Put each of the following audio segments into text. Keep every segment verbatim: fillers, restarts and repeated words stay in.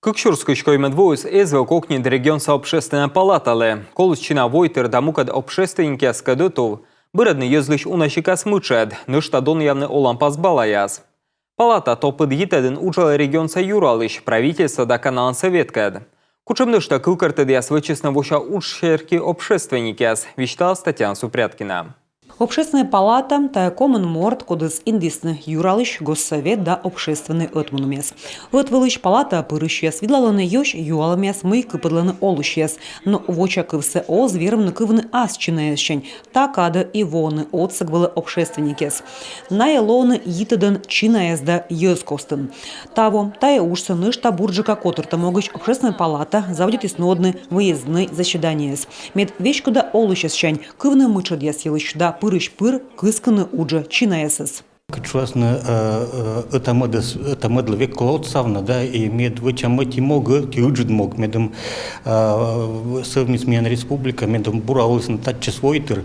Кык сюрс кызь коймӧд воыс эз вӧв кокньыд регионса общественнӧй палаталы. Коліс чина войтыр да мукӧд общественникъяскӧд ӧтув бырӧдны йӧзлысь уна сикас мытшӧд, нӧшта донъявны оланпас балаяс. Палата топыд йитӧдын уджалӧ регионса юралысь, правительство да Каналан Сӧветкӧд. Кутшӧм нӧшта кывкӧртӧдъяс вӧчисны вося удж серти общественникъяс, висьталас Татьяна Супряткина. Общественнӧй палата — тайӧ комын морт, кодӧс индісны юралысь, Госсӧвет да общественнӧй ӧтмунӧмъяс. Ӧтвылысь палатаӧ пырысьяс видлалӧны ёсь юалӧмъяс, мый кыпӧдлӧны олысьяс. Но вочакывсӧ оз вермыны кывны ас чинаяссянь. Та кадӧ и воӧны отсӧг вылӧ общественникъяс. Найӧ лоӧны йитӧдӧн чинаяс да йӧз костын. Таво тайӧ уджсӧ нӧшта бурджыка котыртӧм могысь общественнӧй палата заводитіс нуӧдны выезднӧй заседаниеяс, мед веськыда олысьяссянь кывны мытшӧдъяс йылысь да пырысь-пыр кыскыны уджӧ чинаясӧс. Кыдз шуасны, э, э, ӧта-мӧдӧс, ӧта-мӧдлы век колӧ отсавны, да, и мед вӧчам ӧти мог, ӧти ыджыд мог, медым, э, сӧвмис миян республика, медым бура олісны татчӧс войтыр,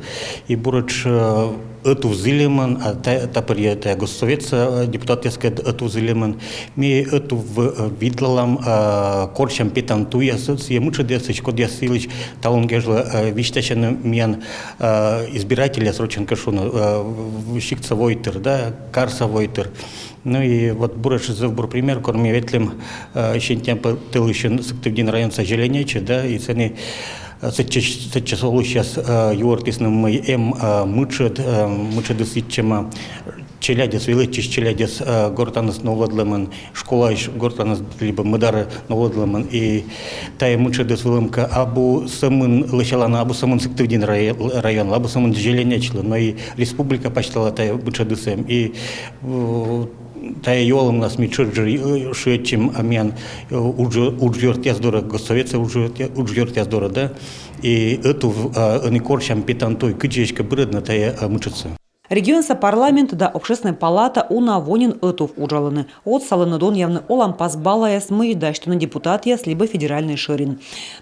и буретш, э, ӧтув зільӧмӧн, а та-, тайӧ пыр и тайӧ Госсоветса, э, депутатъяскӧд ӧтув зільӧмӧн, ми ӧтув, э, видлалам, э, корсям петан туйяс, сійӧ мытшӧдъясысь, кодъяс йылысь талун кежлӧ, э, висьтасьӧны миян, э, избирательяс, рочӧн кӧ шуны, э, в-, в-, сиктса войтыр, да, карса войтыр. Ну и вот буретш зэв бур пример, кор ми ветлім, э, сентябрь тӧлысьын Сыктывдін районса Зеленечӧ, да, и сэні, э, сэтчӧс, сэтчӧс олысьяс, э, юӧртісны, мый эм, э, мытшӧд, э, мытшӧдыс йитчӧма челядьӧс, велӧдчысь челядьӧс, э, гортаныс новлӧдлӧмӧн, школаысь гортаныс либӧ мӧдарӧ новлӧдлӧмӧн. И тайӧ мытшӧдыс вӧлӧмкӧ абу сӧмын лӧсялана, абу сӧмын Сыктывдін рай-, районлы, абу сӧмын Зеленечлы, но и республика пасьтала тайӧ мытшӧдыс эм. И, э, тайӧ юалӧмнас ми тшӧтш жӧ, э, шыӧдчим, а, миян, э, удж-, уджъёртъяс дорӧ, Госсоветса уджъёртъя-, уджъёртъяс дорӧ, да. И ӧтув, э, ӧні корсям петан туй, кыдзи эськӧ бырӧдны тайӧ, э, мытшӧдсӧ. Регионса парламент да общественнӧй палата уна во нин ӧтув уджалӧны. Отсалӧны донъявны оланпас балаяс, мый дасьтӧны депутатъяс либӧ федеральнӧй шӧрин.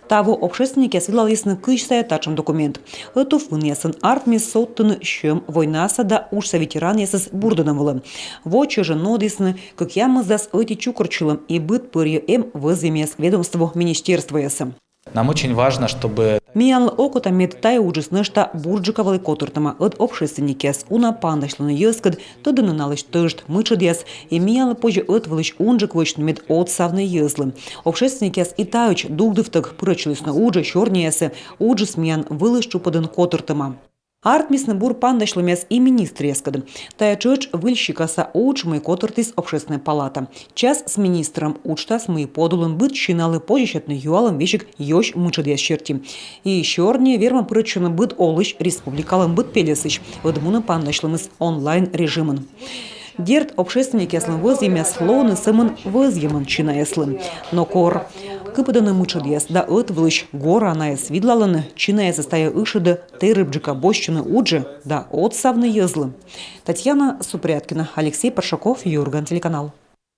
Таво общественникъяс видлалісны кызь сайӧ татшӧм документ. Ӧтув вынъясын артмис содтыны сьӧм войнаса да уджса ветеранъясӧс бурдӧдӧм вылӧ. Во чӧжӧн нуӧдісны кӧкъямысдас ӧти чукӧртчылӧм, и быд пӧрйӧ эм вӧзйӧмъяс ведомство, министерствоясӧ. Нам очень важно, чтобы... Миянлы окота, мед тайӧ уджыс нӧшта бурджыка вӧлі котыртӧма, ӧд общественникъяс уна паныдасьлӧны йӧзкӧд, тӧдӧны налысь тӧжд мытшӧдъяс, и миянлы позьӧ ӧтвылысь унджык вӧчны, мед отсавны йӧзлы. Общественникъяс и таӧдз дугдывтӧг пырӧдчылісны уджӧ, сёрниясӧ. Уджыс миян вылыс тшупӧдын котыртӧма. Артмисны бур паныдасьлӧмъяс и министръяскӧд. Тайӧ тшӧтш выль сикаса удж, мый котыртіс общественнӧй палата. Час с министрӧм уджтас, мый подулын быд чиналы позьӧ сетны юалӧм весиг ёсь мытшӧдъяс серти. И сёрниӧ вермӧ пырӧдчыны быд олысь республикалӧн быд пельӧсысь. Ӧд мунӧ паныдасьлӧмыс онлайн режимын. Дерт, общественникъяслӧн вӧзйӧмъяс лоӧны сӧмын вӧзйӧмӧн чинаяслы. Но кор кыпӧдӧны мытшӧдъяс да ӧтвылысь гора найӧс видлалӧны, чинаясыс тайӧ ышӧдӧ тэрыбджыка босьтчыны уджӧ да отсавны йӧзлы. Татьяна Супряткина, Алексей Паршаков, «Юрган» телеканал.